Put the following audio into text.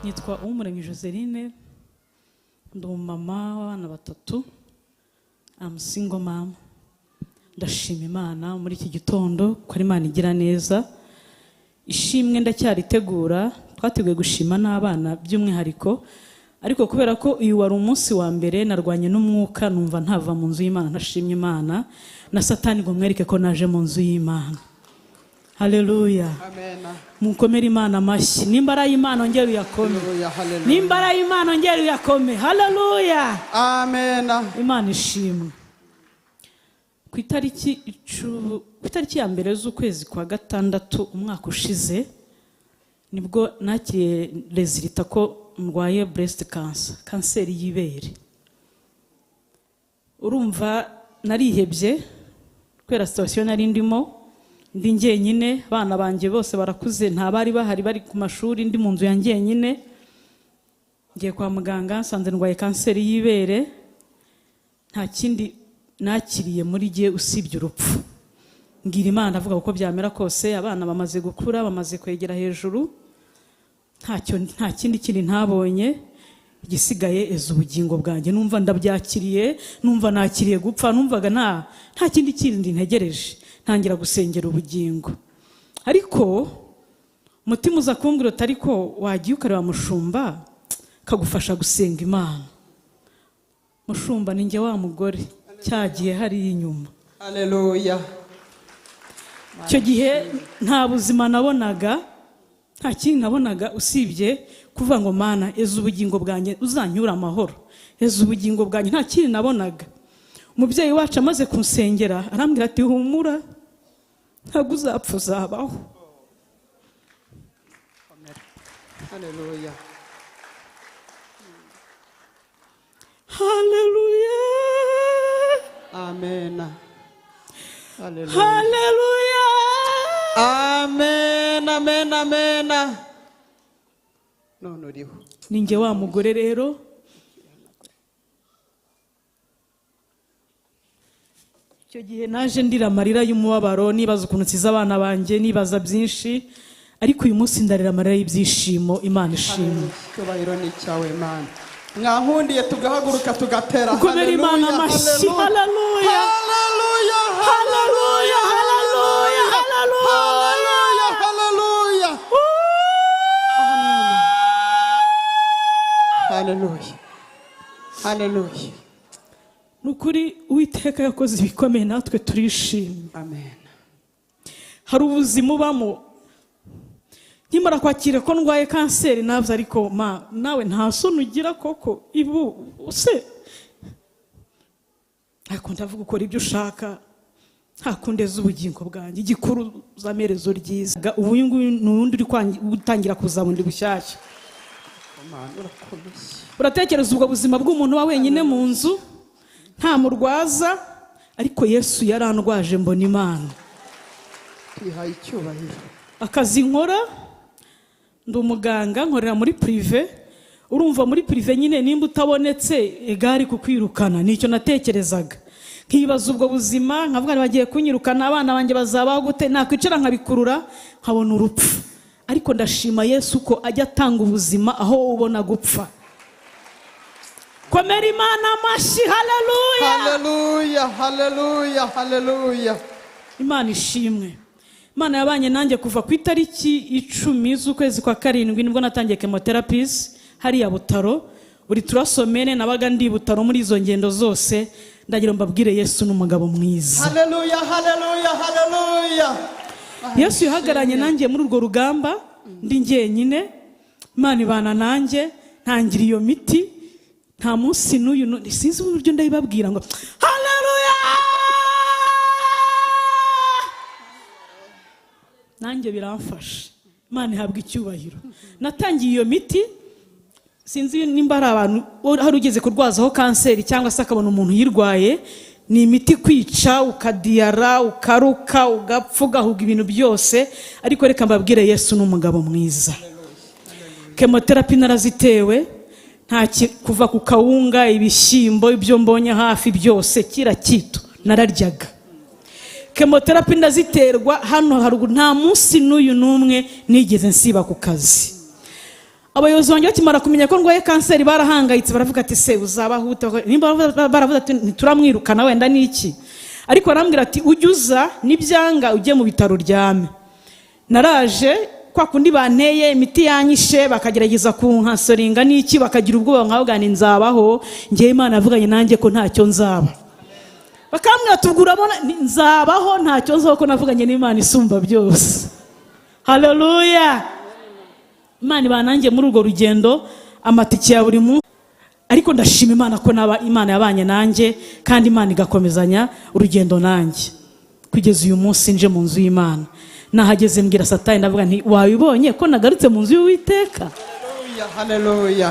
Nitwa Uwumuremyi Joseline, ndi umumama w'abana batatu, am single mom. Ndashima Imana muri iki gitondo ko ari Imana igira neza. Ishimwe ndacyaritegura, twateguye gushima n'abana by'umwihariko, ariko kubera ko uyu wari umunsi wa mbere narwanye n'umwuka, numva ntava mu nzu y'Imana ntashimye Imana, na Satani ngo mwereke ko naje mu nzu y'Imana. Haleluya. Amen. Mukomere Imana amashyi. Nimba ari ay'Imana, ongera uyakome. Haleluya, haleluya. Nimba ari ay'Imana, ongera uyakome. Haleluya. Amen. Imana ishimwe. Ku itariki ya 1 z'ukwezi kwa gatandatu umwaka ushize, nibwo nakiriye résultat ko ndwaye breast cancer, kanseri y'ibere. Urumva narihebye kubera situation nari ndimo, ndi njyenyine, abana banjye bose barakuze, nta bari bahari, bari ku mashuri, ndi mu nzu ya njyenyine. Ngiye kwa muganga, nsanze ndwaye kanseri y'ibere. Nta kindi nakiriye muri jye usibye urupfu. Mbwira Imana, avuga uko byamera kose, abana bamaze gukura, bamaze kwegera hejuru, ntacyo, nta kindi kindi ntabonye, igisigaye eza ubugingo bwanjye. Numva ndabyakiriye, numva nakiriye gupfa, numvaga nta kindi kindi ntegereje. Ntangira gusengera ubugingo, ariko umutima uza kumbwira uti: "Ariko wagiye ukareba mushumba kagufasha gusenga Imana?" Mushumba, ni njye wa mugore cyagiye hariya inyuma. Haleluya. Icyo gihe nta buzima nabonaga, nta kindi nabonaga usibye kuvuga ngo: "Mana, eza ubugingo bwanjye, uzanyura amahoro, eza ubugingo bwanjye." Nta kindi nabonaga. Umubyeyi wacu amaze kunsengera, arambwira ati: "Humura, ntabwo uzapfa, uzabaho." Haleluya. Haleluya. Amen, haleluya. Haleluya. Amen, amen, amen. None uriho. Ni njye wa mugore rero. Icyo gihe naje ndira amarira y'umubabaro, nibaza ukuntu nsize abana banjye, nibaza byinshi, ariko uyu munsi ndarira amarira y'ibyishimo. Imana ishimwe. Icyubahiro ni icyawe, Mana. Mwankundiye tugahaguruka, tugatera Gukomera Imana haleluya, amashyi. Haleluya. Haleluya. Haleluya. Haleluya, haleluya, haleluya. Haleluya, haleluya, haleluya. Ni ukuri Uwiteka yakoze ibikomeye, natwe turishimye. Amen. Hari ubuzima ubamo. Nkimara kwakira ko ndwaye kanseri, nabyo, ariko ma nawe nta soni ugira koko? Ibu se ariko ndavuga, ukora ibyo ushaka, nta kundeza ubugingo bwanjye, igikuru z'amerezo ryiza. Ubu uyu nguyu ni uwundi uri gutangira kuza bundi bushyashya. Mana, urakomeye. Uratekereza ubwo buzima bw'umuntu uba wenyine mu nzu, nta murwaza, ariko Yesu yarandwaje, mbona Imana. Twihaye icyubahiro. Akazi nkora, ndi umuganga, nkorera muri privé. Urumva muri privé nyine, nimba utabonetse igare kukwirukana. Nicyo natekerezaga, nkibaza ubwo buzima, nkavuga bagiye kunyirukana, abana banjye bazabaho gute? Nakwicara nkabikurura, nkabona urupfu. Ariko ndashima Yesu ko ajya atanga ubuzima aho wowe ubona gupfa. Komera Imana amashyi. Haleluya. Haleluya, haleluya, haleluya. Imana ishimwe. Imana yabanye nanjye kuva ku itariki 10 z'ukwezi kwa karindwi, nibwo natangiye chemotherapies hariya Butaro. Buri 3 semaines nabaga ndi i Butaro. Muri izo ngendo zose, ndagira ngo mbabwire, Yesu ni umugabo mwiza. Haleluya, haleluya, haleluya. Yesu yahagararanye nanjye muri urwo rugamba ndi njyenyine. Imana ibana nanjye, ntangira iyo miti, nta munsi n'uyu sinzi uburyo ndabibabwira ngo haleluya. Nanjye biramfasha. Imana ihabwa icyubahiro. Natangiye iyo miti, sinzi nimba hari abantu, hari ugeze kurwazaho kanseri cyangwa se akabona umuntu uyirwaye. Ni imiti kwica, ukadiyara, ukaruka, ugapfa, ugahuga ibintu byose. Ariko reka mbabwire, Yesu ni umugabo mwiza. Chemotherapy narazitewe, nta kuva ku kawunga, ibishyimbo, ibyo mbonye hafi byose, kira kitu nararyaga. Chemotherapy ndaziterwa hano haruguru, nta munsi n'uyu n'umwe nigeze nsiba ku kazi. Abayobozi banjye bakimara kumenya ko ndwaye kanseri barahangayitse, baravuga ati: "Se uzabaho ute?" Nimba baravuze ati: "Ntituramwirukana wenda n'iki," ariko barambwira ati: "Ujye uza, nibyanga ujye mu bitaro uryame." Naraje kwa kundi banteye imiti yanyishe, bakagerageza kunkasoringa n'iki, bakagira ubwoba, nkavuga nti: "Nzabaho ngewe, Imana yavuganye nanjye ko ntacyo nzaba." Bakambwira ati: "Ubwo urabona nzabaho, ntacyo nzaba ko navuganye n'Imana isumba byose." Haleluya! Imana ibana nanjye muri urwo rugendo, amatike ya buri munsi. Ariko ndashima Imana ko naba Imana yabanye nanjye, kandi Imana igakomezanya urugendo nanjye kugeza uyu munsi nje mu nzu y'Imana. Nahageze mbwira Satani, ndavuga nti: "Wabibonye ko nagarutse mu nzu y'Uwiteka?" Haleluya, haleluya.